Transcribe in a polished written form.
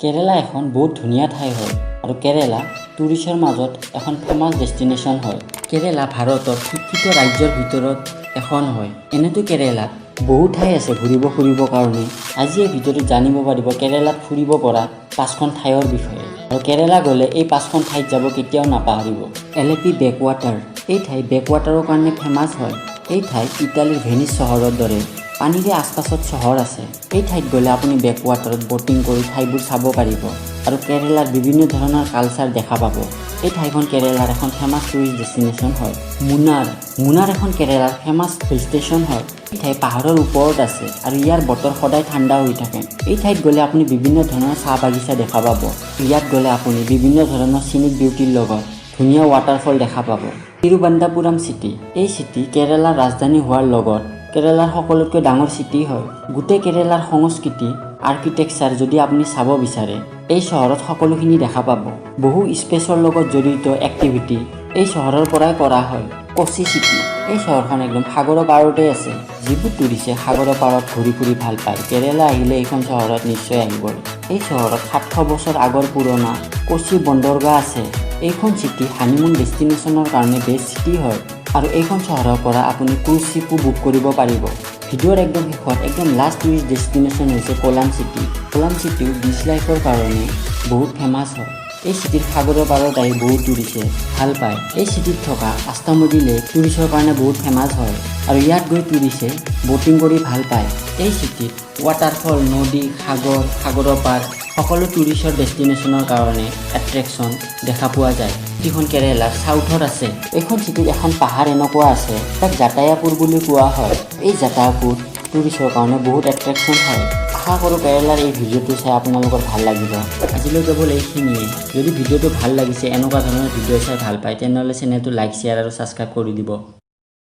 কেৰেলা এখন বহুত ধুনীয়া ঠাই হয় আৰু কেৰেলা টুৰিষ্টৰ মাজত এখন ফেমাছ ডেষ্টিনেশ্যন হয়। কেৰেলা ভাৰতৰ শিক্ষিত ৰাজ্যৰ ভিতৰত এখন হয়। এনেতো কেৰেলাত বহু ঠাই আছে ঘূৰিব ফুৰিবৰ কাৰণে। আজি এই ভিডিঅ'টোত জানিব পাৰিব কেৰেলাত ফুৰিব পৰা পাঁচখন ঠাইৰ বিষয়ে আৰু কেৰেলা গ'লে এই পাঁচখন ঠাইত যাব কেতিয়াও নাপাহৰিব। এলেপি বেকৱাটাৰ। এই ঠাই বেকৱাটাৰৰ কাৰণে ফেমাছ হয়। এই ঠাই ইটালীৰ ভেনিচ চহৰৰ দৰে পানীৰে আশপাছত চহৰ আছে। এই ঠাইত গ'লে আপুনি বেকৱাটাৰত ব'টিং কৰি ঠাইবোৰ চাব পাৰিব আৰু কেৰেলাৰ বিভিন্ন ধৰণৰ কালচাৰ দেখা পাব। এই ঠাইখন কেৰেলাৰ এখন ফেমাছ টুৰিষ্ট ডেষ্টিনেশ্যন হয়। মুনাৰ। মুনাৰ এখন কেৰেলাৰ ফেমাছ হিল ষ্টেচন হয়। এই ঠাই পাহাৰৰ ওপৰত আছে আৰু ইয়াৰ বতৰ সদায় ঠাণ্ডা হৈ থাকে। এই ঠাইত গ'লে আপুনি বিভিন্ন ধৰণৰ চাহ বাগিচা দেখা পাব। ইয়াত গ'লে আপুনি বিভিন্ন ধৰণৰ চিনিক বিউটিৰ লগত ধুনীয়া ৱাটাৰফল দেখা পাব। তিৰুৱনন্তপুৰম চিটি। এই চিটি কেৰেলাৰ ৰাজধানী হোৱাৰ লগত কেৰেলাৰ সকলোতকৈ ডাঙৰ চিটি হয়। গোটেই কেৰেলাৰ সংস্কৃতি, আৰ্কিটেকচাৰ যদি আপুনি চাব বিচাৰে, এই চহৰত সকলোখিনি দেখা পাব। বহু স্পেচৰ লগত জড়িত এক্টিভিটি এই চহৰৰ পৰাই কৰা হয়। কোচি চিটি। এই চহৰখন একদম সাগৰৰ পাৰতে আছে। যিবোৰ টুৰিষ্টে সাগৰৰ পাৰত ঘূৰি ফুৰি ভাল পায়, কেৰেলা আহিলে এইখন চহৰত নিশ্চয় আহিবই। এই চহৰত 700 বছৰ আগৰ পুৰণা কোচি বন্দৰগাহ আছে। এইখন চিটি হানিমুন ডেষ্টিনেশ্যনৰ কাৰণে বেষ্ট চিটি হয় আৰু এইখন চহৰৰ পৰা আপুনি ক্ৰুজ শ্বিপো বুক কৰিব পাৰিব। ভিডিঅ'ৰ একদম শেষত একদম লাষ্ট টুৰিষ্ট ডেষ্টিনেশ্যন হৈছে কোলাম চিটি। কোলাম চিটিও বিচ লাইফৰ কাৰণে বহুত ফেমাছ হয়। এই চিটিৰ সাগৰৰ পাৰত আহি বহুত টুৰিষ্টে ভাল পায়। এই চিটিত থকা আষ্টামুডি লেক টুৰিষ্টৰ কাৰণে বহুত ফেমাছ হয় আৰু ইয়াত গৈ টুৰিষ্টে ব'টিং কৰি ভাল পায়। এই চিটিত ৱাটাৰফল, নদী, সাগৰ, সাগৰৰ পাৰ সকলো টুৰিষ্টৰ ডেষ্টিনেশ্যনৰ কাৰণে এট্ৰেকশ্যন দেখা পোৱা যায়। চিটিখন কেৰেলাৰ চাউথত আছে। এইখন চিটিত এখন পাহাৰ এনেকুৱা আছে, তাক জাটায়াপুৰ বুলি কোৱা হয়। এই জাটায়াপুৰ টুৰিষ্টৰ কাৰণে বহুত এট্ৰেকশ্যন হয়। আশা কৰোঁ কেৰেলাৰ এই ভিডিঅ'টো চাই আপোনালোকৰ ভাল লাগিব। আজিলৈ কেৱল এইখিনিয়ে। যদি ভিডিঅ'টো ভাল লাগিছে, এনেকুৱা ধৰণৰ ভিডিঅ' চাই ভাল পায়, তেনেহ'লে চেনেলটো লাইক, শ্বেয়াৰ আৰু ছাবস্ক্ৰাইব কৰি দিব।